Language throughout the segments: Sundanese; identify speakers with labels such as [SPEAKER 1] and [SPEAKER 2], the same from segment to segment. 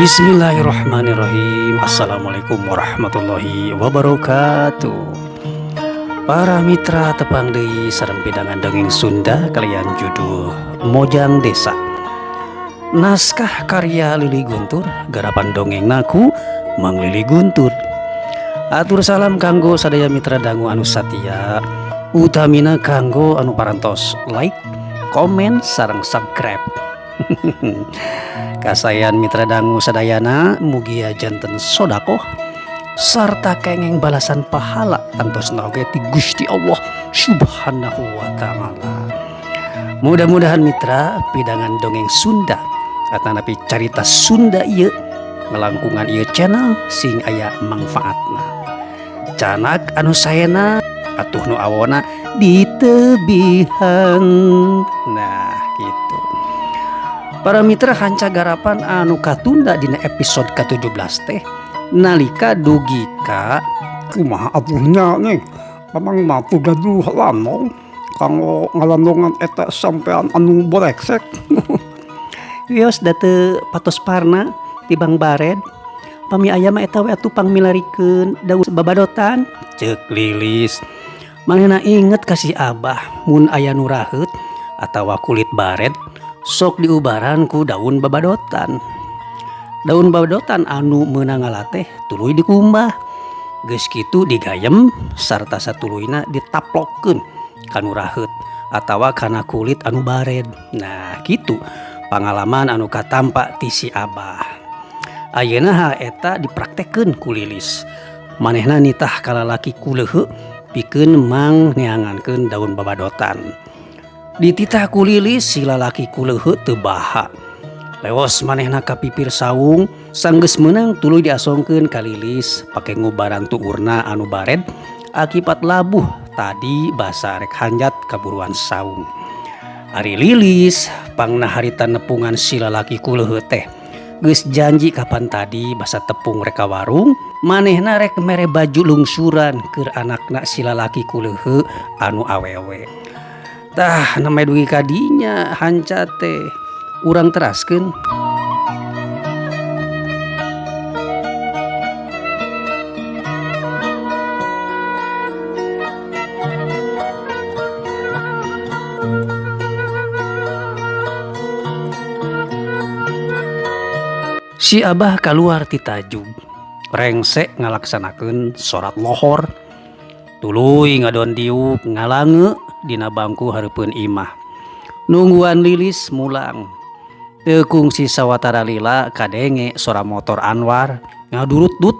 [SPEAKER 1] Bismillahirrahmanirrahim. Assalamualaikum warahmatullahi wabarakatuh. Para mitra, tepang deui sareng pidangan dongeng Sunda kaliyan judul Mojang Desa. Naskah karya Lili Guntur, garapan dongengna ku Mang Lili Guntur. Atur salam kanggo sadaya mitra dangu anu satia, utamina kanggo anu parantos like, komen, sareng subscribe. Kasayan mitra dangu sadayana, mugia janten sodakoh sarta kenging balasan pahala tangtosna oge ti Gusti Allah Subhanahu wa Ta'ala. Mudah-mudahan mitra, pidangan dongeng Sunda atanapi carita Sunda ieu ngelangkungan ieu channel sing aya mangfaatna. Candak anu saena atuh nu awona ditebihan. Nah, gitu. Para mitra, hanca garapan anu katunda dina episode ke-17 teh nalika dugi ka
[SPEAKER 2] Kumaha atuh nya, Neng? Mamang mah teu gaduh landong kanggo ngalandongan eta sampean anu boreksek.
[SPEAKER 1] Wios, da teu patos parna tibang bared. Pami aya mah eta we atuh pangmilarikeun daun babadotan, ceuk Lilis. Manehna inget ka si Abah, mun aya nu raheut atawa kulit bared sok diubaran ku daun babadotan. Daun babadotan anu meunang ngala teh tuluy dikumbah, geus kitu digayem sarta satuluyna ditaplokkeun ka nu raheut atawa kana kulit anu bared. Nah, kitu pangalaman anu katampa ti si Abah. Ayeuna hal eta dipraktekkeun ku Lilis. Manehna nitah ka lalaki kuleuheuk pikeun mang neangankeun daun babadotan. Dititah ku Lilis, si lalaki kuleuheuk teu baha. Lewos manehna ka pipir saung, sanggeus meunang tuluy diasongkeun ka Lilis pake ngubaran tuurna anu bared akibat labuh tadi basa rek hanjat kaburuan saung. Ari Lilis pangna harita nepungan si lalaki kuleuheuk teh geus janji kapan tadi basa tepung rek ka warung, manehna rek mere baju lungsuran keur anakna si lalaki kuleuheuk anu awewe. Tah, namanya dugi kadinya hanca teh urang teraskeun. Si Abah kaluar ti tajug, rengse ngalaksanakeun salat lohor, tuluy ngadon diuk ngalange dina bangku hareupeun imah, nungguan Lilis mulang. Teu kungsi sawatara lila kadenge sora motor Anwar ngadurut-dut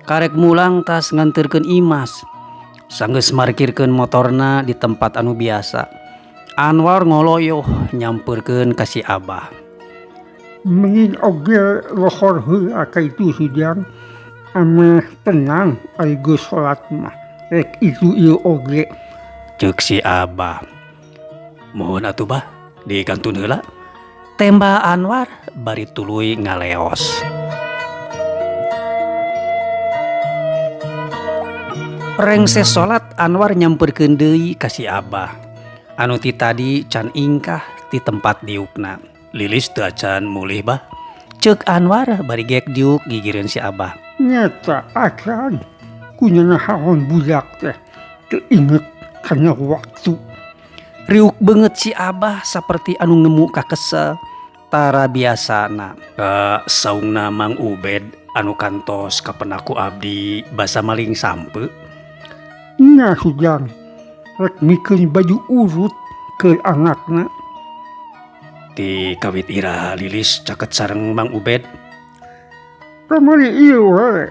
[SPEAKER 1] karek mulang tas nganterkeun Imas. Sanggeus markirkeun motorna di tempat anu biasa, Anwar ngoloyoh nyamperkeun ka si Abah.
[SPEAKER 2] Mending oge lohor heula ka itu Sujang, ameh tenang ari geus salat mah. Rek itu ieu oge.
[SPEAKER 1] Ceuk si Abah. Muhun atuh, Bah, dikantun heula, tembal Anwar bari tuluy ngaleos. Rengse salat, Anwar nyamperkeun deui ka si Abah anu ti tadi can ingkah ti tempat diukna. Lilis teu acan mulih, Bah? Ceuk Anwar bari gek diuk gigireun si Abah.
[SPEAKER 2] Nyata acan, kunaon budak teh teu inget kana waktu.
[SPEAKER 1] Riuk beungeut si Abah saperti anu ngemu kakesel tara biasana. Ka saungna Mang Ubed anu kantos kapendak ku abdi basa maling sampeu?
[SPEAKER 2] Nya, Sujang, rek mikeun baju urut ke anakna.
[SPEAKER 1] Ti kawit iraha Lilis caket sareng Mang Ubed?
[SPEAKER 2] Kamari ieu we.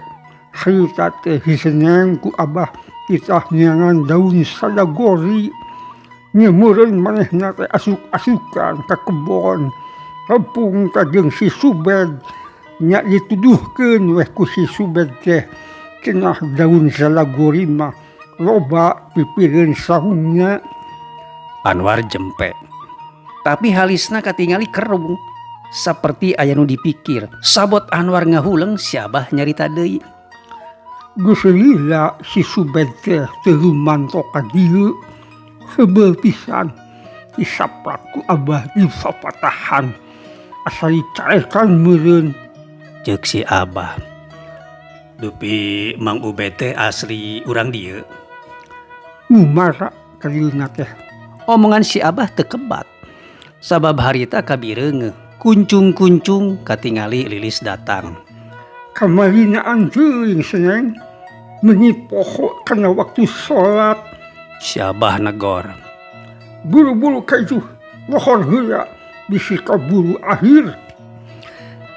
[SPEAKER 2] Harita teh hiseneng ku Abah titah neangan daun salagori. Nya meureun manehna teh asuk-asukan ka kebon. Tepung ka jeung si Subed, nya dituduhkeun weh ku si Subed teh cenah daun salagori mah loba pipireun saungna.
[SPEAKER 1] Anwar jempe. Tapi halisna katingali kerung seperti aya nu dipikir. Sabot Anwar ngahuleng, si Abah nyarita deui.
[SPEAKER 2] Geus lila si Subed teh teu lumanto ka dieu. Heubeul pisan disaprak ku Abah dipapatahan. Asa dicarekan meureun.
[SPEAKER 1] Ceuk si Abah. Dupi Mang Ubed teh asli urang dieu.
[SPEAKER 2] Mumara ka dieuna teh.
[SPEAKER 1] Omongan si Abah teu kebat. Sabab harita kabireungeuh kuncung-kuncung katingali Lilis datang.
[SPEAKER 2] Kamarinaan teuing Seneng meuni poho kana waktu salat.
[SPEAKER 1] Si Abah negor.
[SPEAKER 2] Buru-buru ka itu lohor heula bisi kaburu akhir.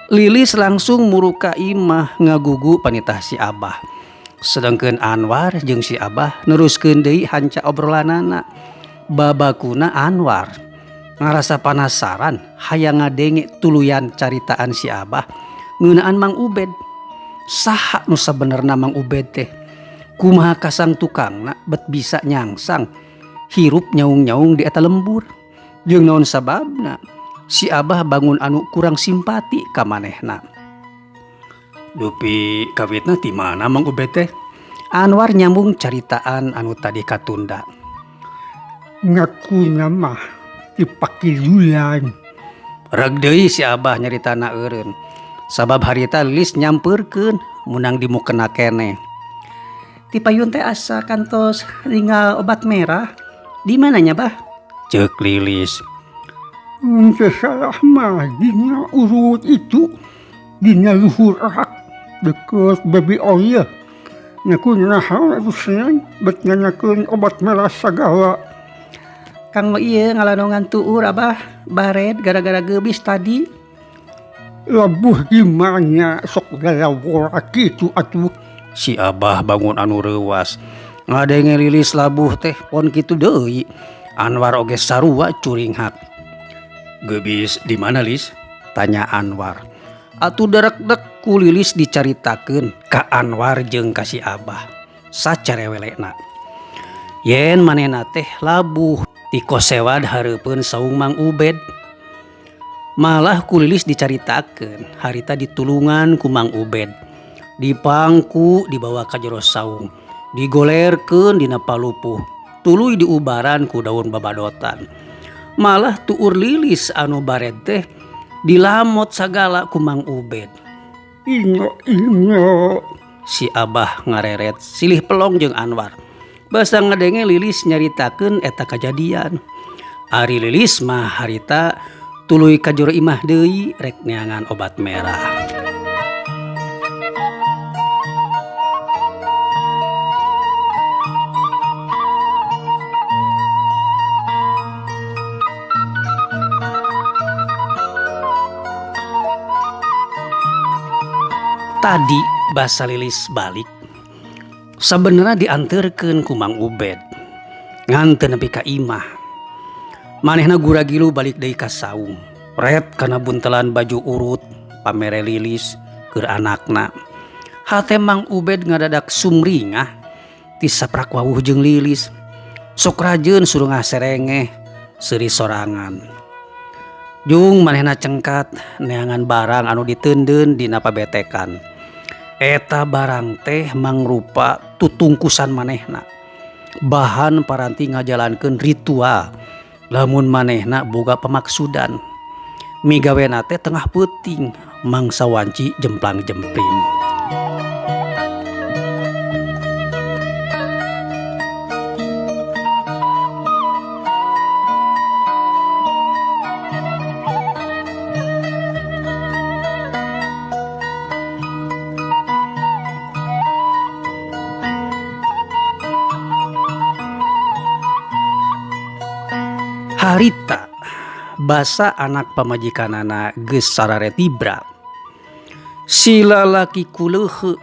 [SPEAKER 1] Lilis langsung muru ka imah ngagugu panitah si Abah. Sedangkeun Anwar jeung si Abah neruskeun deui hanca obrolanana. Babakuna Anwar ngarasa panasaran hayang ngadenge tuluyan caritaan si Abah ngeunaan Mang Ubed. Saha nu sabenerna Mang Ubed teh? Kumaha kasang tukangna bet bisa nyangsang hirup nyaung-nyaung di eta lembur. Jeung naon sababna si Abah bangun anu kurang simpati ka manehna. Dupi kawitna ti mana Mang Ubed teh? Anwar nyambung caritaan anu tadi katunda.
[SPEAKER 2] Ngakuna mah ti pakilulan.
[SPEAKER 1] Reg deui si Abah nyaritana eureun. Sabab harita Lilis nyampeurkeun munang dimukena keneh. Ti payun teh asa kantos ningal obat merah. Di mananya Bah? Ceuk Lilis.
[SPEAKER 2] Mun teu salah mah dina urut itu dina luhur rak deket baby oil. Nya kunaon atuh Seneng bet nanyakeun obat merah sagala.
[SPEAKER 1] Kang mah ieu ngalanongan tuur Abah bared gara-gara geubis tadi.
[SPEAKER 2] Labuh di mana sok lalawora kitu atuh.
[SPEAKER 1] Si Abah bangun anu reuwas. Ngadenge Lilis labuh teh pon kitu deui. Anwar oge sarua curinghak. Geubis di mana Lis? Tanya Anwar. Atuh derek-dek ku Lilis dicaritakeun ka Anwar jeung ka si Abah. Sacarewelena. Yen manehna teh labuh ti kosewad hareupeun saung Mang Ubed. Malah ku Lilis dicaritakeun harita ditulungan ku Mang Ubed. Dipangku dibawa ka jero saung. Digolerkeun dina palupuh. Tuluy diubaran ku daun babadotan. Malah tuur Lilis anu bared teh dilamot sagala ku Mang Ubed.
[SPEAKER 2] Inyo inyo.
[SPEAKER 1] Si Abah ngareret silih pelong jeung Anwar. Basa ngadenge Lilis nyaritakeun eta kajadian. Ari Lilis mah harita tuluy ka jero imah deui rek neangan obat merah. Tadi basa Lilis balik sabenerna dianterkeun ku Mang Ubed. Ngan teu nepi ka imah. Manehna guragilu balik deui ka saung. Ret kana buntelan baju urut pamere Lilis keur anakna. Hate Mang Ubed ngadadak sumringah ti saprak wawuh jeung Lilis. Sok rajeun surungah serengeh seuri sorangan. Jung manehna cengkat neangan barang anu diteundeun dina pabetekan. Eta barang teh mangrupa tutungkusan manehna. Bahan paranti ngajalankeun ritual lamun manehna boga pamaksudan. Migawena teh tengah peuting mangsa wanci jemplang-jempling. Harita basa anak pamajikanana geus sararetibra. Si lalaki kuleuheu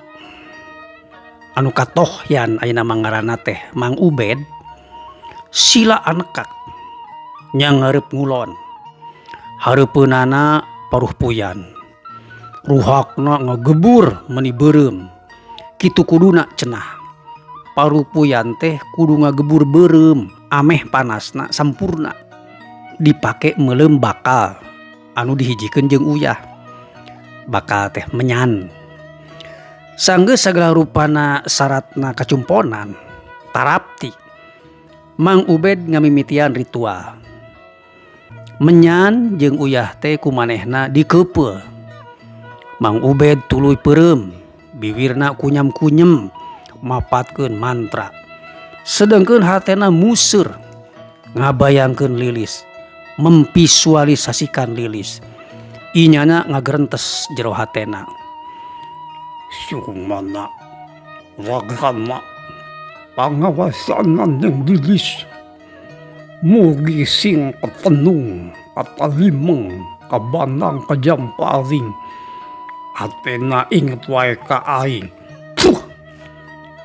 [SPEAKER 1] anu katohyan ayeuna mah ngaranna teh Mang Ubed sila anekak nyangareup ngulon. Hareupeunana paruh puyan. Ruhakna ngagebur meuni beureum. Kitu kuduna cenah. Paruh puyan teh kudu ngagebur beureum ameh panasna sampurna. Dipake meuleum bakal anu dihijikeun jeung uyah. Bakal teh menyan. Sanggeus sagala rupana syaratna kacumponan tarapti. Mang Ubed ngamimitian ritual. Menyan jeung uyah teh ku manehna dikeupeul. Mang Ubed tuluy peureum, biwirna kunyam-kunyem mapatkeun mantra. Sedengkeun hatena museur ngabayangkeun Lilis, memvisualisasikan Lilis. Inyana ngagerentes jero hatena.
[SPEAKER 2] Sumana ragana pangawasanan ning Lilis. Mugi sing katenung, katalimeng, kabanang kajamparing. Hatena inget wae ka aing.
[SPEAKER 1] Puh!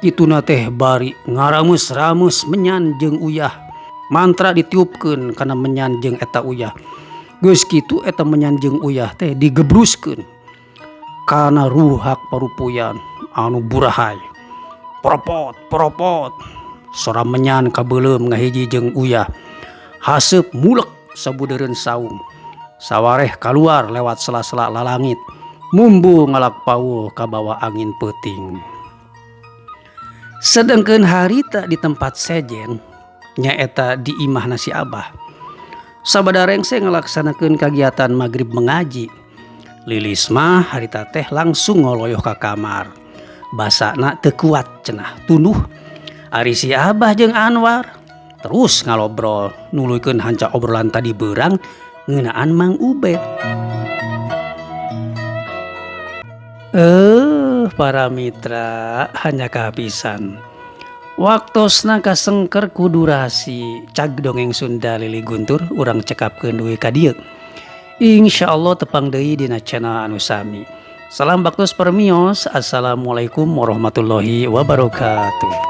[SPEAKER 1] Kituna teh bari ngarameus-rameus menyan jeung uyah. Mantra ditiupkeun kana menyan jeung eta uyah. Geus kitu eta menyan jeung uyah teh digebruskeun kana ruhak parupuyan anu burahay. Poropot, poropot. Sora menyan kabeuleum ngahiji jeung uyah. Haseup mulek sabudeureun saung. Sawareh kaluar lewat sela-sela lalangit. Mumbu ngalak paul kabawa angin peuting. Sedengkeun harita di tempat sejen nyaeta di imahna si Abah. Sabada rengse ngalaksanakeun kagiatan magrib mengaji. Lilis mah harita teh langsung ngoloyoh ka kamar. Basana teu kuat cenah tunduh. Ari si Abah jeung Anwar terus ngalobrol nuluykeun hanca obrolan tadi beurang ngeunaan Mang Ubed. Para mitra hanya kehabisan. Waktosna kasengker ku durasi cag dongeng Sunda Lili Guntur urang cekapkeun dugi ka dieu. Insyaallah tepang deui dina channel anu sami. Salam baktos permios. Assalamualaikum warahmatullahi wabarakatuh.